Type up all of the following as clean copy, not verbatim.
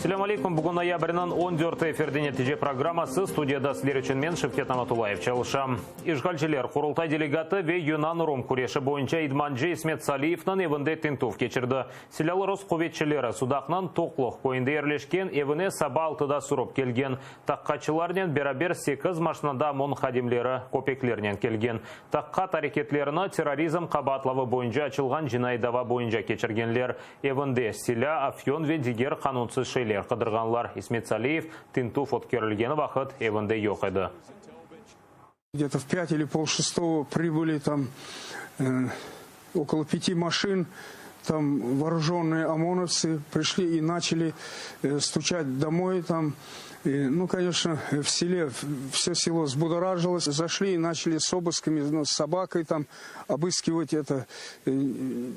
Selâm aleyküm, bugün noyabrniñ on dörtü efirde Netice programması, studiyada sizler içün men, Şevket Namatullayev, çalışam. İşğalciler Qurultay delegatı ve yunan-rum küreşi boyunca idmancı İsmet Saliyevniñ evinde tintüv keçirdi. Silâlı rus quvetçileri Sudaqnıñ Toqluq köyünde yerleşken evine saba altıda sürip kelgen. Taqiqatçılarnen beraber sekiz maşinada OMON hadimleri köpeklernen kelgen. Taqiqat areketlerini terrorizm qabaatlavı boyunca açılğan cinaiy dava boyunca keçirgenler. Evinde silâ, afyon ve diger qanunsız şeyler qıdırğanlar. İsmet Saliyev tintüv ötkerilgeni vaqıt evinde yoq edi. Gde-to v pyat ili polşestogo pribıli tam okolo pyati maşin, tam voorujonnıye omonovtsı prişli i načali stuçat domoy tam, nu, koneçno, v sele vse selo zbudorajilos, zaşli i načali s obıskami, nu, s sobakой tam obıskivat eto,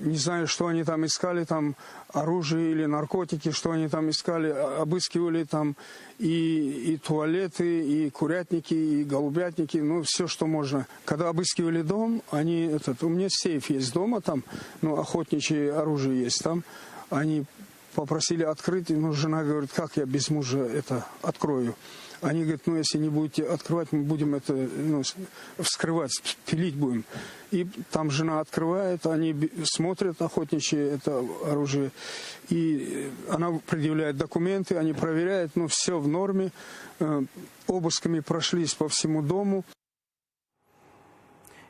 ne znayu, çto oni tam iskali, tam orujie ili narkotiki, çto oni tam iskali, obıskivali tam i i tualetı, i kurâtniki, i golubâtniki, nu, vse, çto mojno. Kogda obıskivali dom, oni etot, u mnâ seyf est doma tam, nu, ohotniçye orujie est tam, oni poprosili otkrıt, nu, jena govorit, kak ya bez muja eto otkroyu? Oni govorit, nu, esli ne budete otkrıvat, mı budem eto, nu, vskrıvat, pilit budem. I tam jena otkrıvaet, oni smotryat ohotniçye eto orujie, i ona predyavlâet dokumentı, oni proverâet, nu, vse v norme, obıskami proşlis po vsemu domu.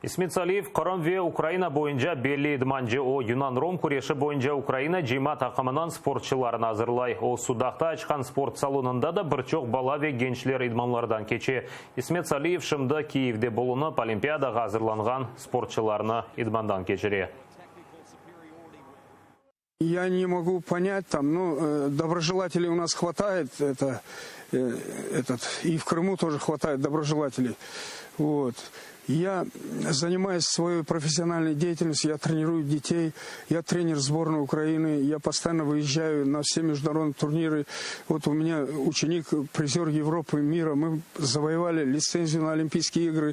İsmet Saliyev Qırım ve Ukraina boyunca belli idmancı. O, yunan-rom küreşi boyunca Ukraina cıyma taqımınıñ sportçılarını azırlay. O, Sudaqta açqan sport salonında da bir çoq bala ve gençler idmanlardan keçe. İsmet Saliyev şimdi Kiyevde bulunıp, Olimpiadağa azırlanğan sportçılarnı idmandan keçire. Ya ne mogu ponyat tam, nu, dobrojelateley u nas hvatayet, eto, etot, i v Krımu toje hvatayet dobrojelateley, vot. Ya zanimayus svoey professionalnoy deyatelnostyu, ya treniruyu detey, ya trener sbornoy Ukrainy, ya postoyanno vıezjayu na vse mejdunarodnıy turnirı, vot u menya uçenik prizer Evropı, mira, mı zavoyevali litsenziyu na Olimpiyskiy igrı,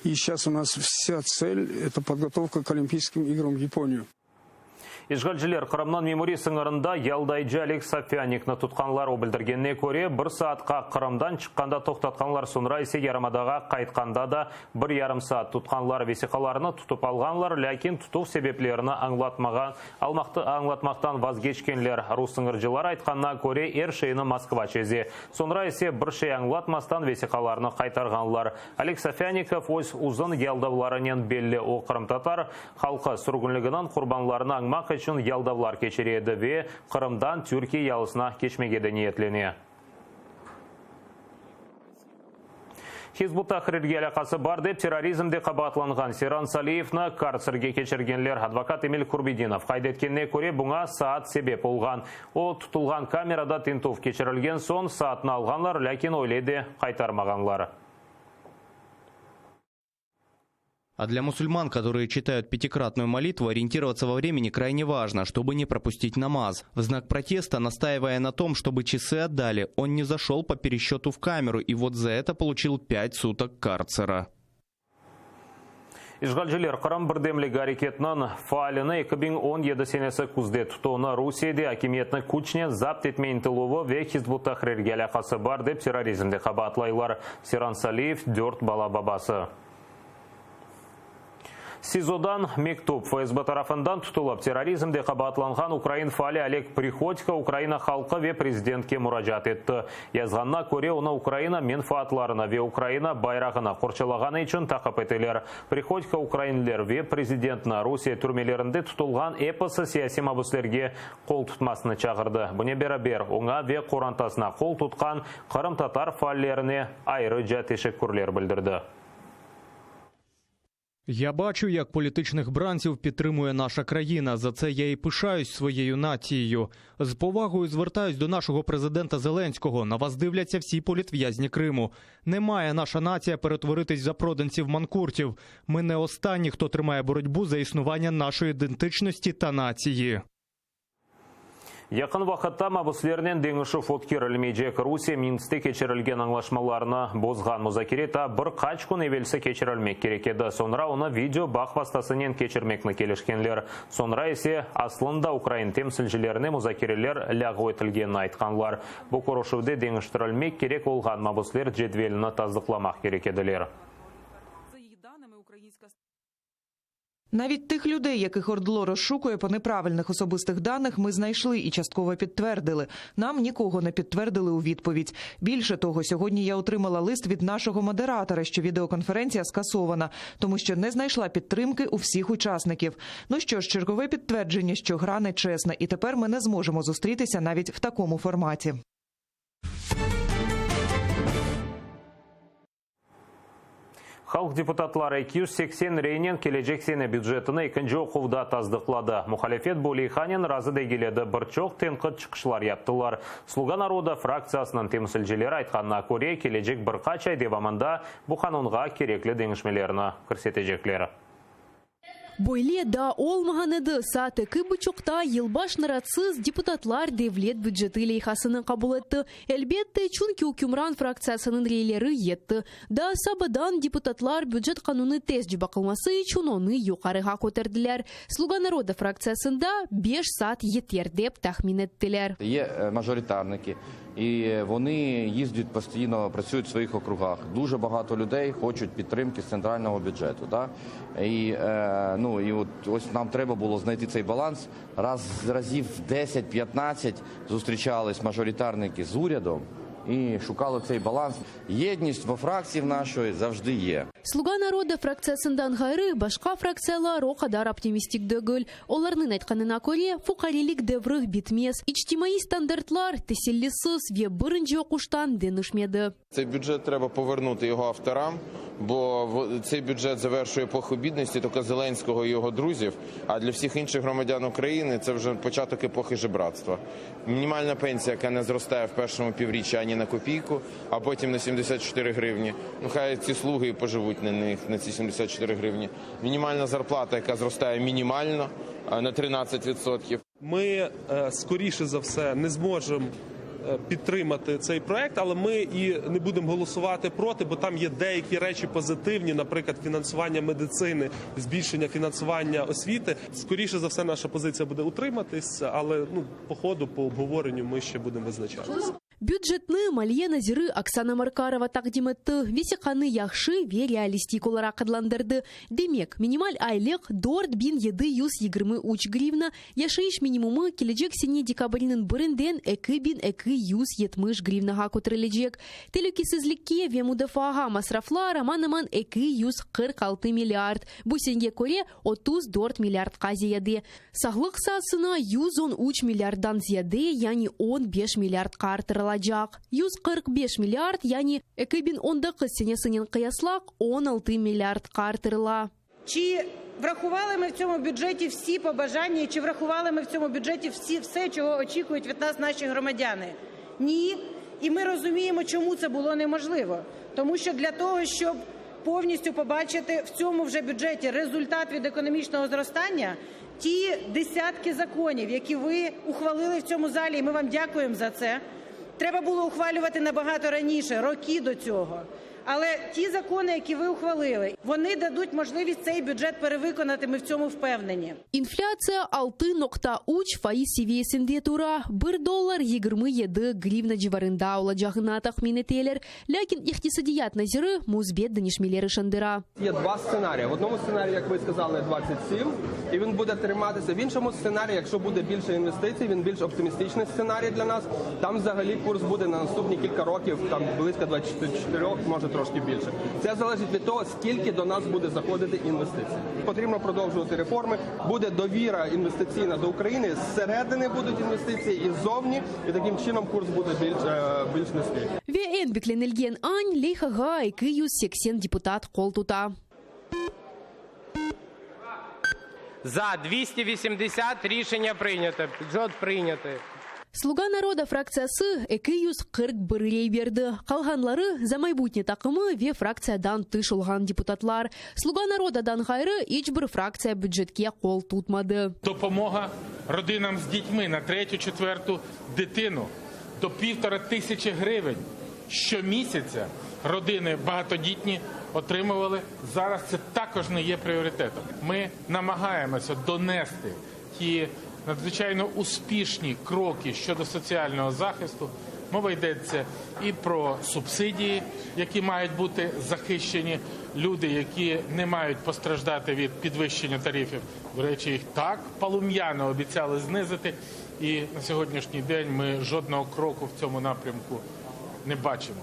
i seyças u nas vsâ tsel, eto podgotovka k Olimpiyskim igram v Yaponiyu. İşğalciler Qırımnıñ memuriy sıñırında yaldaycı Oleg Sofânikni tutqanlar. O bildirgenine köre, bir saatqa Qırımdan çıqqanda toqtatqanlar, soñra ise yarımadağa qaytqanda da bir yarım saat tutqanlar. Vesiqalarını tutıp alğanlar, lâkin tutuv sebeplerini añlatmağa añlatmaqtan vazgeçkenler. Rus sıñırcıları aytqanına köre, er şeyni Moskva çeze. Soñra ise bir şey añlatmastan vesiqalarnı qaytarğanlar. Oleg Sofânikov öz uzun yaldavlarınen belli, o, qırımtatar Halqı sürgünliginiñ qurbanlarını añmaq içün yaldavlar keçire edi ve Qırımdan Türkiye yalısına keçmege de niyetlene. Hizb ut-Tahrirge alâqası bar dep terrorizmde qabaatlanğan Seyran Saliyevni kartserge keçirgenler. Advokat Emil Kurbedinov qayd etkenine köre, buña saat sebep olğan. O, tutulğan kamerada tintüv keçirilgen soñ saatnı alğanlar, lâkin öyle de qaytarmağanlar. А для мусульман, которые читают пятикратную молитву, ориентироваться во времени крайне важно, чтобы не пропустить намаз. В знак протеста, настаивая на том, чтобы часы отдали, он не зашел по пересчету в камеру и вот за это получил пять суток карцера. İşğalciler Qırım birdemligi areketiniñ faalini 2017 senesi küzde tuttı. Onı Rusiyede akimiyetni küçnen zapt etme ıntıluvı ve Hizb ut-Tahrirge alâqası bar dep terrorizmde qabaatlaylar. Seyran Saliyev, dört bala babası. SİZOdan mektüp, FSB tarafından tutulıp, terrorizmde qabaatlanğan ukrain faali Oleg Prihodko Ukraina halqı ve prezidentke muracaat etti. Yazğanına köre, onı Ukraina menfaatlarını ve Ukraina bayrağını qorçalağanı içün taqip eteler. Prihodko ukrainliler ve prezidentni Rusiye türmelerinde tutulğan episi siyasiy mabüslerge qol tutmasını çağırdı. Bunen beraber, oña ve qorantasına qol tutqan qırımtatar faallerine ayrıca teşekkürler bildirdi. Ya baçu, yak politiçnih brantsiv pidtrimuje naşa kraїna. За це я і пишаюсь своєю нацією. З повагою звертаюсь до нашого президента Зеленського. На вас дивляться всі політв'язні Криму. Не має наша нація перетворитись в запроданців манкуртів. Ми не останні, хто тримає боротьбу за існування нашої ідентичності та нації. Yaqın vaqıtta mabüslernen deñişüv ötkerilmeycek. Rusiye Minskte keçirilgen añlaşmalarnı bozğan muzakere taa bir qaç kün evelsi keçirilmek kerek edi, soñra onı video bağ vastasınen keçirmekni kelişkenler, soñra ise aslında ukrain temsilcilerine muzakereler lâğu etilgenini aytqanlar. Bu körüşüvde deñiştirilmek kerek olğan mabüsler cedvelini tasdıqlamaq kerek ediler. Навіть тих людей, яких ОРДЛО розшукує по неправильних особистих даних, ми знайшли і частково підтвердили. Нам нікого не підтвердили у відповідь. Більше того, сьогодні я отримала лист від нашого модератора, що відеоконференція скасована, тому що не знайшла підтримки у всіх учасників. Ну що ж, чергове підтвердження, що гра нечесна, і тепер ми не зможемо зустрітися навіть в такому форматі. Halq deputatları 280 reynen kelecek sene bücetini ekinci oquvda tasdıqladı. Muhalifet bu leyhanen razı degil edi, bir çoq tenqit çıqışlar yaptılar. Sluga naroda fraktsiyasınıñ temsilcileri aytqanına köre, kelecek bir qaç ay devamında bu qanunğa kerekli deñişmelerni kirsetecekler. Böyle daa olmağan edi, saat eki buçuqta yılbaş naratsız deputatlar devlet büceti leyhasını qabul etti. Elbette, çünki ükümran fraktsiyasınıñ reyleri yetti. Daa sabadan deputatlar bücet qanunı tezce baqılması içün onı yuqarığa köterdiler. Sluga naroda fraktsiyasında beş saat yeter, dep tahmin ettiler. Ye majoritarniki, i voni yizdять postiyno, pratsüyut v svoїх okrugah. Duje bahato ľudej hočуть підтримки з центрального бюджету. Да? І, ну, і от, ось нам треба було знайти цей баланс. Раз, разів 10-15 зустрічались мажоритарники з урядом і шукали цей баланс. Єдність во фракції в нашої завжди є. Sluga naroda fraktsiyasından ğayrı, başqa fraktsiyalar o qadar optimistik degil. Olarnıñ aytqanına köre, fuqarelik devri bitmez, içtimaiy standartlar tesellisiz ve birinci oquştan deñişmedi. Цей бюджет треба повернути його авторам, бо цей бюджет завершує епоху бідності тільки Зеленського і його друзів, а для всіх інших громадян України це вже початок епохи жебратства. Мінімальна пенсія, яка не зростає в першому півріччі ані на копійку, а потім на 74 гривні. Ну, хай ці слуги і поживуть на них, на ці 74 гривні. Мінімальна зарплата, яка зростає мінімально, на 13%. Ми, скоріше за все, не зможемо підтримати цей проект, але ми і не будемо голосувати проти, бо там є деякі речі позитивні, наприклад, фінансування медицини, збільшення фінансування освіти. Скоріше за все, наша позиція буде утриматись, але, по ходу, по обговоренню ми ще будемо визначатися. Bücetni maliye naziri Oksana Markarova taqdim etti. Vesiqanı yahşı ve realistik olaraq adlandırdı. Demek, minimal aylıq 4723 grivna, yaşayış minimumı kelecek sene dekabrniñ birinden 2270 grivnağa köterilecek. Telükesizlikke ve mudafaağa masraflar aman-aman 246 milliard, bu senege köre 34 milliardqa ziyade. Sağlıq saasına 113 milliarddan ziyade, yani 15 milliardqa artırılacaq. 145 milliard, yani 2019 senesinen qıyaslaq 16 milliardqa artırıla. Чи врахували ми в цьому бюджеті всі побажання, чи врахували ми в цьому бюджеті все, чого очікують від нас наші громадяни? Ні. І ми розуміємо, чому це було неможливо. Тому що для того, щоб повністю побачити в цьому вже бюджеті результат від економічного зростання, ті десятки законів, які ви ухвалили в цьому залі, і ми вам дякуємо за це, треба було ухвалювати набагато раніше, роки до цього. Але ті закони, які ви ухвалили, вони дадуть можливість цей бюджет перевиконати, ми в цьому впевнені. Інфляція altı noqta üç faiz seviyesinde tura, bir dollar 27 grivna civarında olacağına tahmin eteler. Lâkin iqtisadiyat naziri müsbet deñişmeler işandıra. Є два сценарії. В одному сценарії, як ви сказали, 27, і він буде триматися. В іншому сценарії, якщо буде більше інвестицій, він більш оптимістичний сценарій для нас. Там взагалі курс буде на наступні кілька років, там близько 24, може трошки більше. Це залежить від того, скільки до нас буде заходити інвестицій. Потрібно продовжувати реформи, буде довіра інвестиційна до України, зсередини будуть інвестиції і ззовні, і таким чином курс буде більш низький. Ve eñ beklenilgen añ leyhağa 280 deputat qol tuta. За 280 рішення прийнято. Бюджет прийнятий. Sluga naroda fraktsiyası 241 rey berdi. Qalğanları, Za maybutne taqımı ve fraktsiyadan tış olğan deputatlar. Sluga narodadan ğayrı, iç bir fraktsiya bücetke qol tutmadı. Допомога родинам з дітьми на третю, четверту дитину до півтора тисячі гривень щомісяця родини багатодітні отримували. Зараз це також не є пріоритетом. Ми намагаємося донести ті надзвичайно успішні кроки щодо соціального захисту. Мова йдеться і про субсидії, які мають бути захищені люди, які не мають постраждати від підвищення тарифів. До речі, їх так полум'яно обіцяли знизити. І на сьогоднішній день ми жодного кроку в цьому напрямку не бачимо.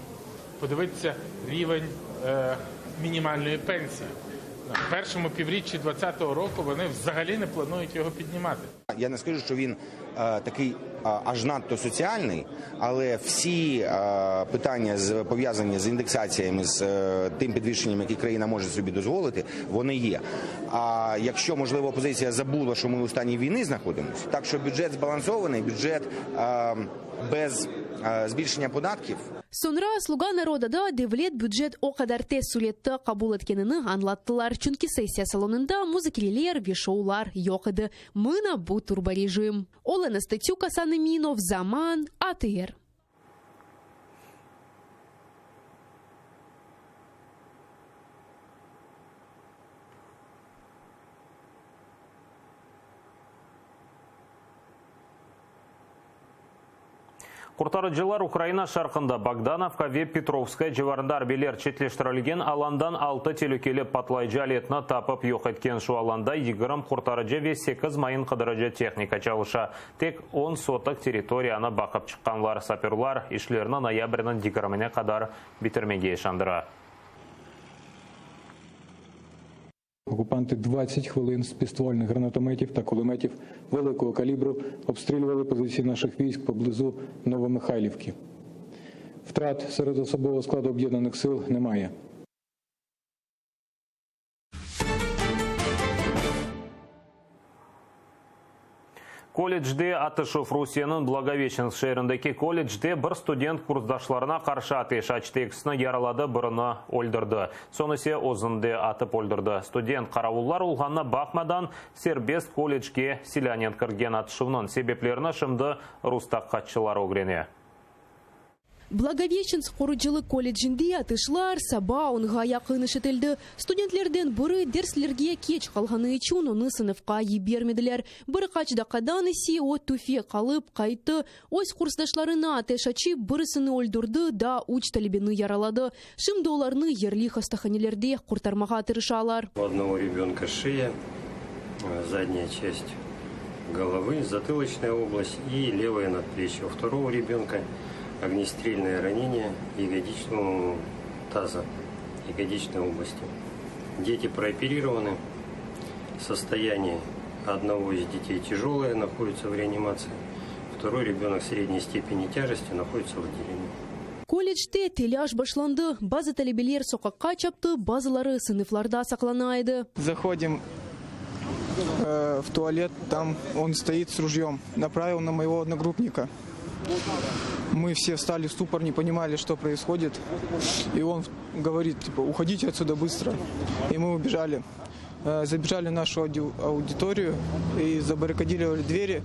Подивіться рівень е, мінімальної пенсії. На першому півріччі 2020 року вони взагалі не планують його піднімати. Я не скажу, що він е, такий е, аж надто соціальний, але всі е, питання з пов'язані з індексаціями, з е, тим підвищенням, яке країна може собі дозволити, вони є. А якщо можливо опозиція забула, що ми у стані війни знаходимося, так що бюджет збалансований, бюджет е, без е, збільшення податків. Soñra Sluga narodada devlet bücet o qadar tez sürette qabul etkenini añlattılar, çünki sessiya salonında muzakereler ve şoular yoq edi. Mına bu turborejim. Olena Stetsük, Asan Eminov, Zaman, ATR. Qurtarıcılar Ukraina şarqında Bogdanovka ve Petrovskoye civarında arbiyler çetleştirilgen alandan altı telükeli patlayıcı aletni tapıp yoq etken. Şu alanda 20 qurtarıcı ve sekiz mayın qıdırıcı tehnika çalışa. Tek on sotıq territoriyanı baqıp çıqqanlar. Sapörlar işlerini noyabrniñ yigirmine qadar bitirmege işandıra. Окупанти 20 хвилин з підствольних гранатометів та кулеметів великого калібру обстрілювали позиції наших військ поблизу Новомихайлівки. Втрат серед особового складу об'єднаних сил немає. Kollecde atışuv Rusiyeniñ Blagoveşçensk şeerindeki kollecde bir student kursdaşlarına qarşı ateş açtı, ekisini yaraladı, birini öldürdi. Soñ ise özüni de atıp öldürdi. Student qaravullar olğanına baqmadan, serbest kollecge silânen kirgen. Atışuvnıñ sebeplerini şimdi rus taqiqatçıları ögrene. Blagoveşçensk qurucılıq kollecinde atışlar saba onğa yaqın işitildi. Studentlerden biri derslerge keç qalğanı içün onı sınıfqa yibermediler. Bir qaç daqqadan ise o tüfek alıp qayttı. Öz kursdaşlarına ateş açıp, birisini öldürdi, daa üç talebeni yaraladı. Şimdi olarnı yerli hastahanelerde qurtarmağa tırışalar. У одного ребенка шея, задняя часть головы, затылочная область и левое надплечье. У второго ребенка огнестрельное ранение ягодичного таза, ягодичной области. Дети прооперированы. Состояние одного из детей тяжелое, находится в реанимации. Второй ребенок средней степени тяжести находится в отделении. Kollecde telâş başlandı. Bazı talebeler soqaqqa çaptı, bazıları sınıflarda saqlana edi. Заходим э, в туалет, там он стоит с ружьем, направил на моего одногруппника. Мы все встали в ступор, не понимали, что происходит. И он говорит, типа, уходите отсюда быстро. И мы убежали. Э, Забежали в нашу аудиторию и забаррикадировали двери,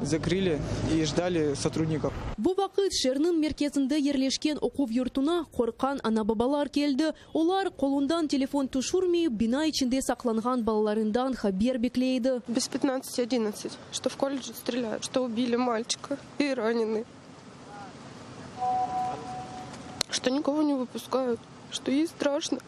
закрыли и ждали сотрудников. Bu vaqıt şeerniñ merkezinde yerleşken oquv yurtuna qorqqan ana-babalar keldi. Olar qolundan telefon tüşürmeyip, bina içinde saqlanğan balalarından haber bekley edi. Без 15:11, что в колледже стреляют, что убили мальчика и раненый. Что никого не выпускают, что ей страшно.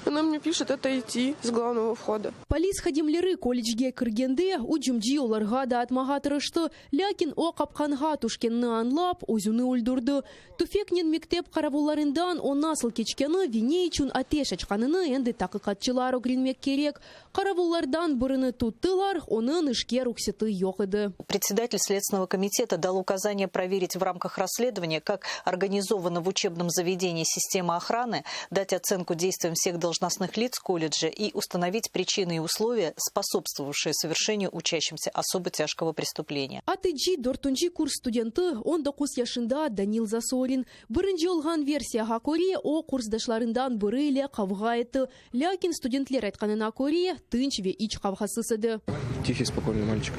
Она мне пишет отойти с главного входа. Polis hadimleri kollecge kirgende, ücümci olarğa da atmağa tırıştı. Lâkin o qapqanğa tüşkenini añlap, özüni öldürdi. Tüfeknen mektep qaravullarından o nasıl keçkeni ve ne içün ateş açqanını endi taqiqatçılar ögrenmek kerek. Qaravullardan birini tuttılar, onıñ işke ruhseti yoq edi. Председатель Следственного комитета дал указание проверить в рамках расследования, как организована в учебном заведении система охраны, дать оценку действиям всех должностных лиц колледжа и установить причины и условия, способствовавшие совершению учащимся особо тяжкого преступления. Atıcı dörtünci kurs studenti, 19 yaşında Danil Zasorin. Birinci olğan versiyağa köre, o, kursdaşlarından biri ile qavğa etti. Lâkin studentler aytqanına köre, tınç ve iç qavğasız edi. Тихий, спокойный мальчик.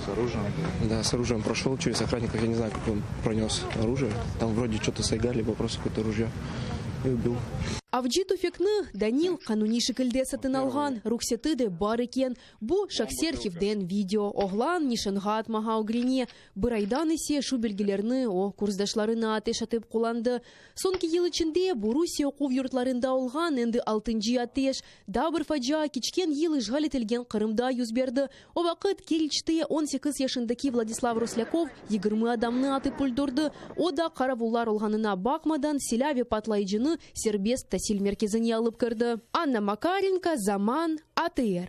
С оружием? Да, с оружием прошел через охранников. Я не знаю, как он пронес оружие. Там вроде что-то сайга, либо просто какое-то ружье. И убил. Avcı tüfekni Danil qanuniy şekilde satın alğan, ruhseti de bar eken. Bu şahsiy arhivden video. Oğlan nişanğa atmağa ögrene. Bir aydan ise şu belgilerni o, kursdaşlarına ateş atıp qullandı. Soñki yıl içinde bu Rusiye oquv yurtlarında olğan endi altıncı ateş. Daa bir facia keçken yıl işğal etilgen Qırımda yüz berdi. O vaqıt Keriçte 18 yaşındaki Vladislav Roslâkov 20 adamnı atıp öldürdi. O da qaravullar olğanına baqmadan silâ ve patlayıcını serbest tasil merkezine alıp kirdi. Anna Makarenko, Zaman, ATR.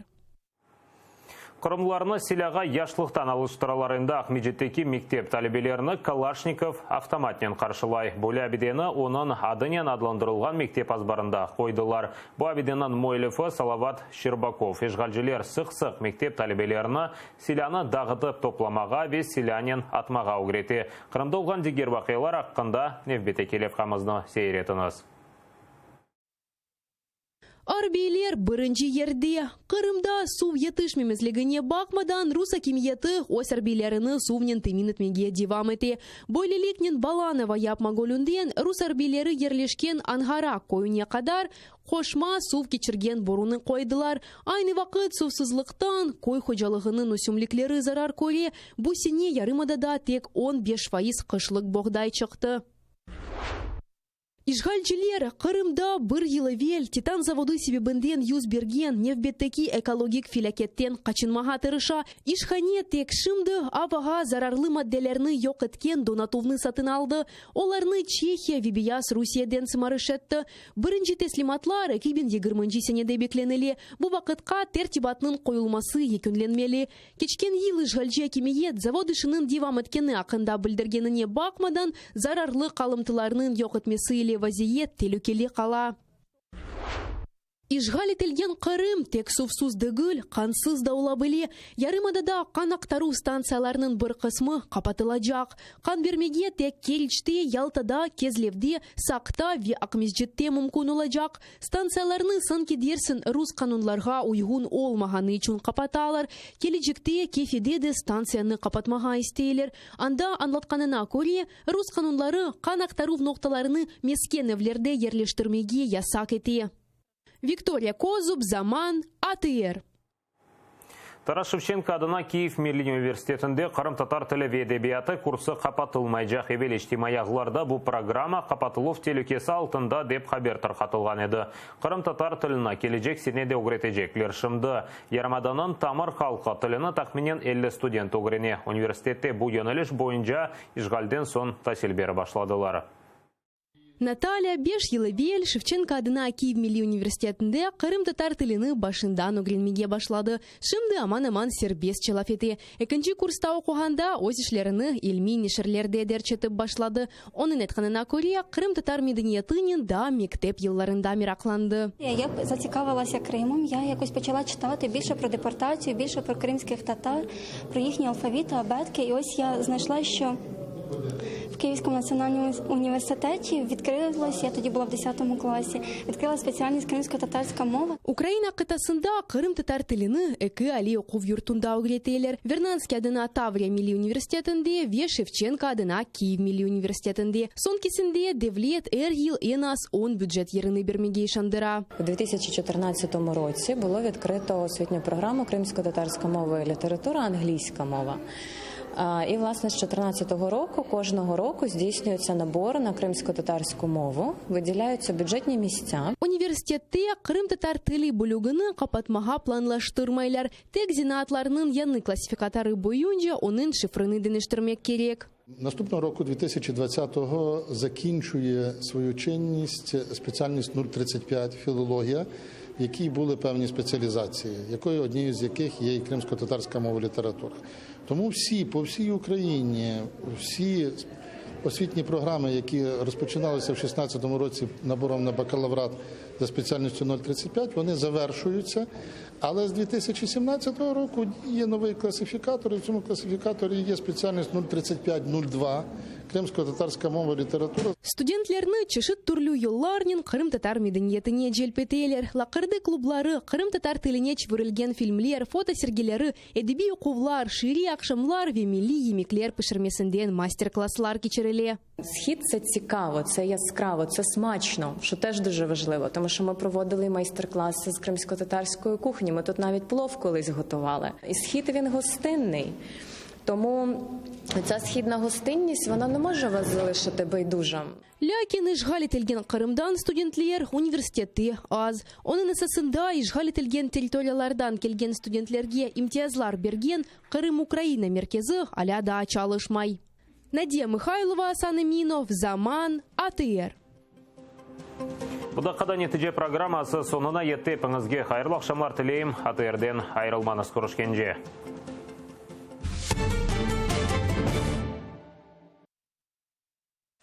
Qırımlılarnı silâğa yaşlıqtan alıştıralar. Endi Aqmescitteki mektep talebelerini Kalaşnikov avtomatnen qarşılay. Böyle abideni onıñ adınen adlandırılğan mektep azbarında qoydılar. Bu abideniñ müellifi Salavat Şerbakov. İşğalciler sıq-sıq mektep talebelerini silânı dağıtıp toplamağa ve silânen atmağa ögrete. Qırımda olğan diger vaqialar aqqında nevbetteki levhamıznı seyir etiñiz. Arbiyler birinci yerde. Qırımda suv yetişmemezligine baqmadan, rus akimiyeti öz arbiylerini suvnen temin etmege devam ete. Böyleliknen Balanovo yapma gölünden rus arbiyleri yerleşken Anğara köyüne qadar qoşma suv keçirgen borunı qoydılar. Aynı vaqıt suvsızlıqtan köy hocalığınıñ ösümlikleri zarar köre, bu sene yarımadada tek 15% qışlıq boğday çıqtı. İşğalciler Qırımda bir yıl evel Titan zavodı sebebinden yüz bergen nevbetteki ekologik felâketten qaçınmağa tırışa. İşhane tek şimdi avağa zararlı maddelerni yoq etken donatuvnı satın aldı. Olarnı Çehiya ve Beyaz Rusiyeden sımarış etti. Birinci teslimatlar 2020 senede beklenile. Bu vaqıtqa tertibatnıñ qoyulması yekünlenmeli. Keçken yıl işğalci akimiyet zavod işiniñ devam etkeni aqqında bildirgenine baqmadan, zararlı qalımtılarnıñ yoq etmesi ile vaziyet telükeli qala. İşğal etilgen Qırım tek suvsuz degil, qansız da ola bile. Yarımadada qan aqtaruv stantsiyalarınıñ bir qısmı qapatılacaq. Qan bermege tek Keriçte, Yaltada, Kezlevde, Saqta ve Aqmescitte mümkün olacaq. Stantsiyalarnı sanki dersiñ rus qanunlarğa uyğun olmağanı içün qapatalar. Kelecekte Kefede de stantsiyanı qapatmağa isteyler. Anda añlatqanına köre, rus qanunları qan aqtaruv noqtalarını mesken evlerde yerleştirmege yasaq ete. Viktoriya Kozub, Zaman, ATR. Taras Şevçenko adına Kyiv Milliy universitetinde qırımtatar tili ve edebiyatı kursı qapatılmaycaq. Evel içtimaiy ağlarda bu programma qapatıluv telükesi altında dep haber tarqatılğan edi. Qırımtatar tilini kelecek sene de ögretecekler. Şimdi yarımadanıñ tamır halqı tilini tahminen 50 student ögrene. Universitette bu yöneliş boyunca işğalden soñ tasil berip başladılar. Natalya beş yıl evel Şevçenko adına Kyiv Milliy universitetinde qırımtatar tilini başından ögrenmege başladı. Şimdi aman-aman serbestçe laf ete. Ekinci kursta oquğanda öz işlerini ilmiy neşirlerde derc etip başladı. Onıñ aytqanına köre, qırımtatar medeniyetinen daa mektep yıllarında meraqlandı. Ya zatsikavılася Krimom, ya yakos poçala çıtatı bilşe pro deportatsiyu, bilşe pro krimskih tatar, pro yihniy alfavit, abetki. İ os ya znayşla, şço в Київському національному університеті відкрилась, я тоді була в 10 класі, відкрила спеціальність кримсько-татарська мова. Ukraina qıtasında qırımtatar tilini eki aliy oquv yurtunda ögreteler, Vernadskiy adına Tavriya milliy universitetinde ve Şevçenko adına Kyiv milliy universitetinde. Soñkisinde devlet er yıl eñ az on bücet yerini bermege işandıra. У 2014 році було відкрито освітню програму Кримсько-татарська мова і література, англійська мова. І, власне, з 2014 року кожного року здійснюється набор на кримсько-татарську мову, виділяються бюджетні місця. Universitette qırımtatar tili bölügini qapatmağa planlaştırmaylar. Tek zenaatlarnıñ yañı klassifikatorı boyunca onıñ şifrini deñiştirmek kerek. Наступного року, 2020-го, закінчує свою чинність спеціальність 035 філологія. в якій були певні спеціалізації, якою однією з яких є і кримсько-татарська мова і література. Тому всі по всій Україні, всі освітні програми, які розпочиналися в 2016 році набором на бакалаврат за спеціальністю 035, вони завершуються. Але з 2017 року є новий класифікатор, і в цьому класифікаторі є спеціальність 035-02, кримсько-татарська мова і література. Studentlerni çeşit türlü yollarnen qırımtatar medeniyetine celp eteler. Laqırdı klubları, qırımtatar tiline çevirilgen filmler, foto sergileri, edebiy oquvlar, şiiriy aqşamlar ve milliy yemekler pişirmesinden master-klasslar keçirile. Схід це цікаво, це яскраво, це смачно, що теж дуже важливо, тому що ми проводили майстер-класи з кримськотатарської кухні. Ми тут навіть плов колись готували. І схід він гостинний. Тому ця східна гостинність вона не може вас залишити байдужим. Lâkin işğal etilgen Qırımdan studentler universitette az. Onıñ esasında işğal etilgen territoriyalardan kelgen studentlerge imtiyazlar bergen Qırım-Ukraina merkezi alâ daa çalışmay. Nadiya Mıhaylova, Asan Eminov, Zaman, ATR. Bu daqqada Netice programması soñuna yetti. Epiñizge hayırlı aqşamlar tileyim. ATRden ayırılmañız. Körüşkence.